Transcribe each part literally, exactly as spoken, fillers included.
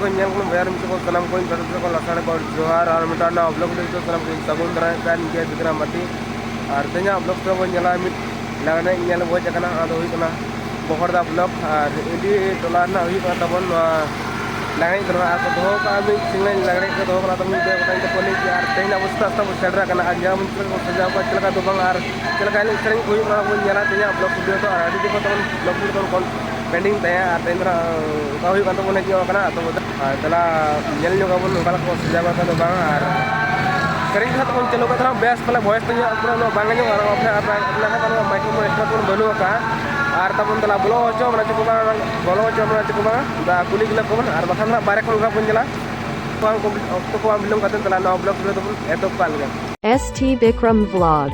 ᱠᱚ ᱧᱮᱞ ᱠᱚ ᱵᱚᱭᱦᱟ ᱢᱤᱥᱤ ᱠᱚ ᱥᱟᱱᱟᱢ ᱠᱚᱧ ᱡᱚᱦᱟᱨ ᱥᱮ ᱠᱚ ᱞᱟᱥᱟᱲ ᱠᱚ ᱡᱚᱦᱟᱨ ᱟᱨ ᱢᱤᱫᱴᱟᱝ ᱱᱟᱣᱟ ᱵᱞᱚᱜ ᱵᱷᱤᱰᱤᱭᱳ ᱥᱟᱱᱟᱢ ᱠᱚᱧ ᱥᱟᱹᱜᱩᱱ ᱫᱟᱨᱟᱢ ᱠᱟᱱ ᱜᱮᱭᱟ ᱵᱤᱠᱨᱚᱢ ᱢᱟᱨᱰᱤ᱾ ᱟᱨ ᱛᱮᱦᱮᱧᱟᱜ ᱵᱞᱚᱜ ᱨᱮ ᱵᱚᱱ ᱧᱮᱞᱟ ᱢᱤᱫ ᱞᱟᱜᱽᱬᱮ ᱧᱮᱞ ᱵᱷᱚᱡᱽ ᱟᱠᱟᱱᱟ, ᱚᱱᱟ ᱫᱚ ᱦᱩᱭᱩᱜ ᱠᱟᱱᱟ ᱵᱚᱦᱚᱲᱫᱟ ᱵᱞᱚᱠ᱾ ᱟᱨ ᱤᱱᱰᱤ ᱴᱚᱞᱟ ᱨᱮᱱᱟᱜ ᱦᱩᱭᱩᱜ ᱠᱟᱱᱟ ᱛᱟᱵᱚᱱ ᱱᱚᱣᱟ ᱞᱟᱜᱽᱬᱮ ᱫᱚ ᱱᱟᱦᱟᱜ ᱟᱨ ᱠᱚ ᱫᱚᱦᱚ ᱠᱟᱜᱼᱟ, ᱢᱤᱫ ᱥᱤᱧ ᱞᱟᱜᱽᱬᱮ ᱠᱚ ᱫᱚᱦᱚ ᱠᱟᱜᱼᱟ ᱛᱟᱵᱚᱱ ᱢᱤᱫ ᱜᱚᱴᱟᱝ ᱛᱮ ᱯᱚᱱᱤ ᱜᱮ᱾ ᱟᱨ ᱛᱮᱦᱮᱧ ᱟᱵᱚ ᱥᱮᱛᱟᱜ ᱥᱮᱛᱟᱜ ᱵᱚᱱ ᱥᱮᱴᱮᱨ ᱟᱠᱟᱱᱟ ᱟᱨ ᱧᱮᱞ ᱟᱵᱚᱱ ᱪᱮᱫ ᱞᱮᱠᱟ ᱠᱚ ᱥᱟᱡᱟᱣ ᱠᱟᱜᱼᱟ, ᱪᱮᱫ ᱞᱮᱠᱟ ᱫᱚ ᱵᱟᱝ, ᱟᱨ ᱪᱮᱫ ᱞᱮᱠᱟ ᱮᱱᱮᱡ ᱥᱮᱨᱮᱧ ᱠᱚ ᱦᱩᱭᱩᱜ ᱠᱟᱱᱟ ᱵᱚᱱ ᱧᱮᱞᱟ ᱛᱮᱦᱮᱧᱟᱜ ᱵᱞᱚᱜ ᱵᱷᱤᱰᱤᱭᱳ ᱫᱚ᱾ ᱟᱨ ᱟᱹᱰᱤ ᱫᱤᱱ ᱠᱷᱚᱱ ᱛᱟᱵᱚᱱ ᱵᱞᱚᱜ ᱵᱷᱤᱰᱤᱭᱳ ᱛᱟᱵᱚᱱ ᱯᱮᱱᱰᱤᱝ ᱛᱟᱦᱮᱸ ᱟᱨ ᱛᱮᱦᱮᱧ ᱫᱚ ᱱᱟᱦᱟᱜ ᱚᱱᱠᱟ ᱦᱩᱭᱩᱜ ᱠᱟᱱ ᱛᱟᱵᱚᱱᱟ ᱦᱮᱡ ᱧᱚᱜ ᱟᱠᱟᱱᱟ᱾ ᱟᱫᱚ ᱟᱨ ᱫᱮᱞᱟ ᱧᱮᱞ ᱧᱚᱜ ᱟᱵᱚᱱ ᱚᱠᱟ ᱞᱮᱠᱟ ᱠᱚ ᱥᱟᱡᱟᱣ ᱠᱟᱫᱟ ᱥᱮ ᱵᱟᱝ᱾ ᱟᱨ ᱥᱮᱨᱮᱧ ᱠᱚ ᱦᱟᱸᱜ ᱵᱚᱱ ᱪᱟᱹᱞᱩ ᱠᱟᱫᱟ, ᱵᱮᱥ ᱯᱟᱞᱮ ᱵᱷᱚᱭᱮᱥ ᱛᱮ ᱧᱚᱜ ᱯᱩᱨᱟᱹ ᱩᱱᱟᱹᱜ ᱵᱟᱝ ᱟᱸᱡᱚᱢᱚᱜᱼᱟ᱾ ᱟᱨ ᱟᱯᱱᱟᱨ ᱟᱯᱱᱟᱨ ᱦᱚᱸ ᱵᱟᱹᱱᱩᱜᱼᱟ, ᱢᱟᱭᱠᱨᱳᱯᱷᱳᱱ ᱮᱠᱥᱴᱨᱟ ᱠᱷᱚᱱ ᱵᱟᱹᱱᱩᱜ ᱟᱠᱟᱫᱼᱟ᱾ ᱟᱨ ᱛᱟᱵᱚᱱ ᱫᱮᱞᱟ ᱵᱚᱞᱚ ᱦᱚᱪᱚ ᱵᱚᱱᱟ ᱪᱮᱫ ᱠᱚ ᱵᱟᱝ, ᱵᱚᱞᱚ ᱦᱚᱪᱚ ᱵᱚᱱᱟ ᱪᱮᱫ ᱠᱚ ᱵᱟᱝ, ᱫᱟ ᱠᱩᱞᱤ ᱜᱩᱞᱟᱹ ᱠᱚᱵᱚᱱ᱾ ᱟᱨ ᱵᱟᱠᱷᱟᱱ ᱫᱚ ᱦᱟᱸᱜ ᱵᱟᱨᱦᱮ ᱠᱷᱚᱱ ᱜᱮ ᱵᱚᱱ ᱧᱮᱞᱟ᱾ ᱵᱟᱝ ᱠᱚ, ᱚᱠᱛᱚ ᱠᱚ ᱵᱟᱝ ᱵᱤᱞᱚᱢ ᱠᱟᱛᱮ ᱫᱮᱞᱟ ᱱᱚᱣᱟ ᱵᱞᱚᱜ ᱵᱷᱤᱰᱤᱭᱳ ᱫᱚᱵᱚᱱ ᱮᱛᱚᱦᱚᱵ ᱠᱟᱜ ᱞᱮᱜᱮ᱾ S T Bikram Vlog.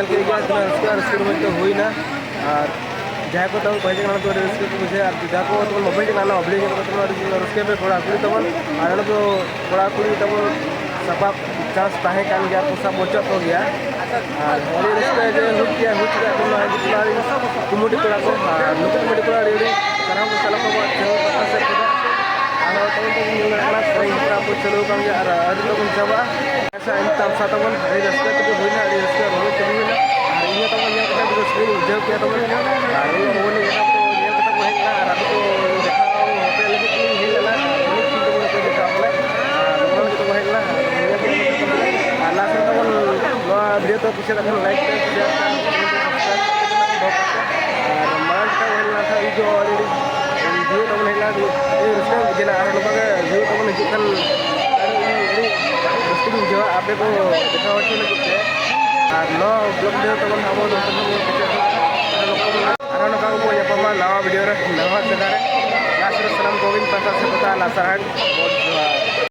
ᱴᱷᱤᱠ ᱜᱮᱭᱟ, ᱛᱤᱱᱟᱹᱜ ᱨᱟᱹᱥᱠᱟᱹ, ᱨᱟᱹᱥᱠᱟᱹ ᱨᱚᱢᱚᱡᱽ ᱫᱚ ᱦᱩᱭᱱᱟ᱾ ᱟᱨ ᱡᱟᱦᱟᱸᱭ ᱠᱚ ᱛᱟᱵᱚᱱ ᱠᱚ ᱦᱮᱡ ᱟᱠᱟᱱᱟ, ᱩᱱᱠᱩ ᱟᱹᱰᱤ ᱨᱟᱹᱥᱠᱟᱹ ᱠᱚ ᱵᱩᱡᱷᱟᱹᱣᱟ᱾ ᱟᱨ ᱡᱟᱦᱟᱸᱭ ᱠᱚ ᱛᱟᱵᱚᱱ ᱵᱟᱵᱚᱱ ᱦᱮᱡ ᱟᱠᱟᱱᱟ, ᱚᱱᱟ ᱚᱵᱽᱞᱤ ᱧᱮᱞ ᱠᱟᱛᱮ ᱟᱹᱰᱤ ᱨᱟᱹᱥᱠᱟᱹ ᱯᱮ ᱠᱚᱲᱟ ᱠᱩᱲᱤ ᱛᱟᱵᱚᱱ᱾ ᱟᱨ ᱱᱚᱰᱮ ᱫᱚ ᱠᱚᱲᱟ ᱠᱩᱲᱤ ᱛᱟᱵᱚᱱ ᱥᱟᱯᱟᱵ ᱪᱟᱱᱥ ᱛᱟᱦᱮᱸ ᱠᱟᱱ ᱜᱮᱭᱟ, ᱠᱚ ᱥᱟᱵ ᱦᱚᱪᱚ ᱠᱚ ᱜᱮᱭᱟ᱾ ᱟᱨ ᱟᱹᱰᱤ ᱨᱟᱹᱥᱠᱟᱹ ᱡᱮ ᱦᱩᱭ ᱠᱮᱭᱟ, ᱦᱩᱭ ᱠᱮᱭᱟ ᱠᱚ ᱱᱚᱣᱟ ᱠᱩᱢᱩᱴᱤ ᱠᱚᱲᱟ ᱠᱚ᱾ ᱟᱨ ᱱᱩᱠᱩ ᱠᱩᱢᱩᱴᱤ ᱠᱚᱲᱟ ᱟᱹᱰᱤ ᱟᱹᱰᱤ ᱥᱟᱨᱦᱟᱣ ᱠᱚ ᱪᱟᱞᱟᱜ ᱠᱚ ᱪᱮᱱᱮᱞ ᱯᱟᱦᱴᱟ ᱥᱮᱫ ᱠᱷᱚᱱᱟᱜ᱾ ᱟᱨᱦᱚᱸ ᱛᱟᱭᱚᱢ ᱛᱮᱵᱚᱱ ᱧᱮᱞ ᱫᱟᱲᱮᱭᱟᱜ ᱠᱟᱱᱟ, ᱥᱮᱨᱮᱧ ᱦᱮᱯᱨᱟᱣ ᱠᱚ ᱪᱟᱹᱞᱩ ᱟᱠᱟᱱ ᱜᱮᱭᱟ ᱟᱨ ᱟᱹᱣᱨᱤ ᱛᱟᱵᱚᱱ ᱪᱟᱵᱟᱜᱼᱟ᱾ ᱟᱪᱪᱷᱟ, ᱮᱱᱛᱮ ᱛᱟᱢᱥᱟ ᱛᱟᱵᱚᱱ ᱟᱹᱰᱤ ᱨᱟᱹᱥᱠᱟᱹ ᱛᱮᱜᱮ ᱦᱩᱭᱱᱟ, ᱟᱹᱰᱤ ᱨᱟᱹᱥᱠᱟᱹ ᱨᱚᱢᱚᱡᱽ ᱛᱮᱜᱮ ᱦᱩᱭᱱᱟ᱾ ᱟᱨ ᱤᱧ ᱦᱚᱸ ᱛᱟᱵᱚᱱ ᱧᱮᱞ ᱠᱟᱛᱮ ᱟᱹᱰᱤ ᱨᱟᱹᱥᱠᱟᱹᱧ ᱵᱩᱡᱷᱟᱹᱣ ᱠᱮᱫᱟ ᱛᱟᱵᱚᱱ᱾ ᱟᱨ ᱤᱧ ᱦᱚᱸ ᱵᱚᱞᱮ ᱮᱴᱟᱜ ᱠᱚ ᱧᱮᱞ ᱠᱟᱛᱮ ᱠᱚ ᱦᱮᱡ ᱞᱮᱱᱟ ᱟᱨ ᱟᱠᱚ ᱠᱚ ᱫᱮᱠᱷᱟᱣ ᱦᱚᱪᱚ ᱞᱟᱹᱜᱤᱫ ᱛᱮᱧ ᱦᱮᱡ ᱞᱮᱱᱟ᱾ ᱟᱨ ᱩᱱᱤ ᱴᱷᱤᱠ ᱛᱮᱵᱚᱱ ᱠᱚ ᱫᱮᱠᱷᱟᱣ ᱵᱚᱞᱮ᱾ ᱟᱨ ᱱᱚᱣᱟ ᱞᱟᱹᱜᱤᱫ ᱛᱮᱠᱚ ᱦᱮᱡ ᱞᱮᱱᱟ᱾ ᱟᱨ ᱞᱟᱥ ᱨᱮ ᱛᱟᱵᱚᱱ ᱱᱚᱣᱟ ᱵᱷᱤᱰᱤᱭᱳ ᱫᱚ ᱠᱩᱥᱤᱭᱟᱜ ᱠᱷᱟᱱ ᱞᱟᱭᱤᱠ ᱯᱮ, ᱥᱮᱭᱟᱨ ᱯᱮ, ᱟᱨ ᱢᱟᱲᱟᱝ ᱡᱚᱠᱷᱚᱱ ᱦᱩᱭ ᱞᱮᱱᱟ ᱠᱷᱟᱱ ᱤᱧ ᱫᱚ ᱟᱹᱰᱤ ᱟᱹᱰᱤ ᱵᱷᱤᱭᱩ ᱛᱟᱵᱚᱱ ᱦᱮᱡ ᱞᱮᱱᱟ, ᱟᱹᱰᱤ ᱨᱟᱹᱥᱠᱟᱹ ᱵᱩᱡᱷᱟᱹᱣ ᱮᱱᱟ᱾ ᱟᱨ ᱱᱚᱝᱠᱟ ᱜᱮ ᱵᱷᱤᱭᱩ ᱛᱟᱵᱚᱱ ᱦᱤᱡᱩᱜ ᱠᱷᱟᱱ ᱟᱹᱰᱤ ᱨᱟᱹᱥᱠᱟᱹᱧ ᱵᱩᱡᱷᱟᱹᱣᱟ ᱟᱯᱮ ᱠᱚ ᱫᱮᱠᱷᱟᱣ ᱦᱚᱪᱚ ᱞᱟᱹᱜᱤᱫ ᱛᱮ᱾ ᱟᱨ ᱱᱚᱣᱟ ᱵᱞᱚᱜ ᱵᱷᱤᱰᱤᱭᱳ ᱛᱟᱵᱚᱱ ᱟᱵᱚ ᱱᱚᱝᱠᱟ ᱜᱮᱵᱚᱱ ᱠᱮᱪᱮᱫᱟ᱾ ᱟᱨᱦᱚᱸ ᱱᱚᱝᱠᱟ ᱜᱮᱵᱚᱱ ᱧᱟᱯᱟᱢᱟ ᱱᱟᱣᱟ ᱵᱷᱤᱰᱤᱭᱳ ᱨᱮ, ᱱᱟᱣᱟ ᱡᱟᱭᱜᱟ ᱨᱮ᱾ ᱞᱟᱥ ᱨᱮ ᱥᱟᱱᱟᱢ ᱠᱚᱜᱮᱧ ᱯᱟᱥᱟ ᱥᱮ ᱠᱚᱛᱟ ᱞᱟᱥᱟᱲᱦᱮᱫ ᱵᱚᱱ ᱡᱚᱦᱟᱨ᱾